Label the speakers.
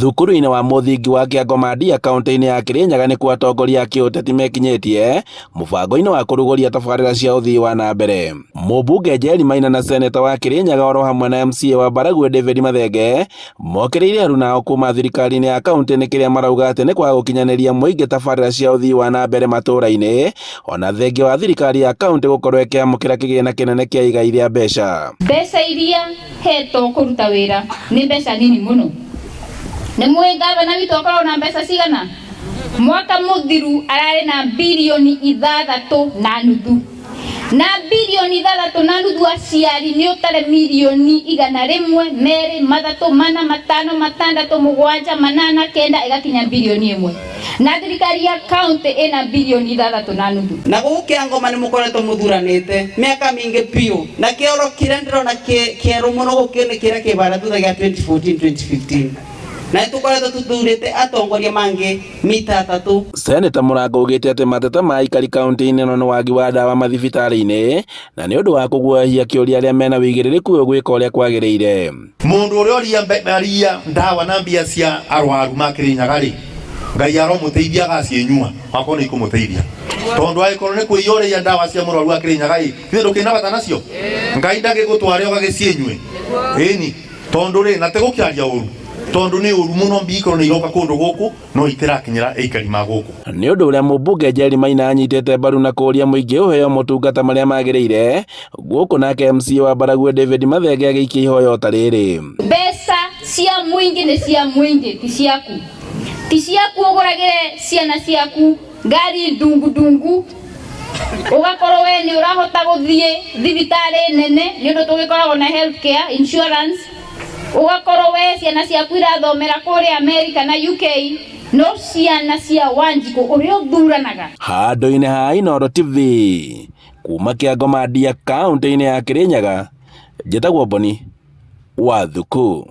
Speaker 1: Thukuru-inĩ wa mũthingi wa Kĩangomandia kaunti-inĩ ya Kĩrĩnyaga nĩkuo atongoria a kĩũteti mekinyĩtie mũbango-inĩ wa kũrugũria tabarĩra cia ũthii wa na mbere. Mũmbunge Njeri Maina na seneta wa Kĩrĩnyaga oro hamwe na MCA wa Baragwe David Mathenge mokĩrĩire aruna ao kuma thirikari-inĩ ya kaunti nĩ kĩrĩa marauga atĩ nĩ kwaga gũkinyanĩria mũingĩ tabarĩra cia ũthii wa na mbere matũũra-inĩ ona thengia wa thirikari ya kaunti gũkorwo ĩkĩamũkĩra kĩgĩna kĩnene kĩa igai rĩa mbeca.
Speaker 2: Mbeca iria hetwo kũruta wĩra nĩ mbeca nini mũno. Nĩ mũĩ ngavana witũ akoragwo na mbeca cigana? Mwaka mũthiru ararĩ na 6.5 billion. Na 6.5 billion, aciari, nĩ ũtare 100, 2, 3, 4, 5, 6, 7, 8, 9, ĩgakinya 1 billion. Na thirikari ya kaunti ĩna 6.5 billion.
Speaker 3: Na gũkũ Kĩangoma nĩ mũkoretwo mũthuranĩte mĩaka mĩingĩ biũ, na kĩoro kĩrĩa ndĩrona kĩerũ mũno gũkĩ nĩ kĩrĩa kĩ barĩa thutha gĩa 2014 2015, na nĩ tũkoretwo tũthurĩte atongoria mangĩ mita atatũ.
Speaker 1: Seneta Mũrango augĩte atĩ mateta ma aikari kaunti-inĩ ĩno nĩ wagi wa ndawa mathibitarĩ-inĩ na nĩ ũndũ wa kũguoyohia kĩũria arĩa mena wĩigĩrĩrĩku ũyũ gwĩka ũrĩa kwagĩrĩire.
Speaker 4: Mundu uria uria aria ndawa na mbia cia arwaru ma Kirinyaga ri, Ngai aromuteithia agacinyua akorwo ni ikumuteithia, tondu agikorwo ni kwiyoriria ndawa cia murwaru wa Kirinyaga ri, ithe ndukina bata nacio, Ngai ndagigutware ugagicinyue ini, tondu ri na tigukiaria uru, tondu ni uru muno mbi ikorwo ni iroka kundu guku no itirakinyira aikari ma guku.
Speaker 1: Nĩ ũndũ ũrĩa mũmbunge Njeri Maina anyitĩte mbaru na kũũria mũingĩ ũheo motungata marĩa magĩrĩire gũkũ, nake MCA wa Baragwe David Mathenge agĩikia ihoya ta rĩrĩ.
Speaker 2: Mbeca cia mũingĩ nĩ cia mũingĩ, ti ciaku. Ti ciaku ũgũragĩre ciana ciaku ngari ndungu ndungu, ũgakorwo we nĩ ũrahota gũthiĩ thibitarĩ nene nĩ ũndũ tũgĩkoragwo na health care insurance, ũgakorwo we ciana ciaku irathomera kũrĩa America na UK, no ciana cia Wanjikũ ũrĩa ũthuranaga.
Speaker 1: Handũ-inĩ ha Inooro TV kuma Kĩangomandia kaunti-inĩ ya Kĩrĩnyaga, njĩtagwo Boni wa Thuku.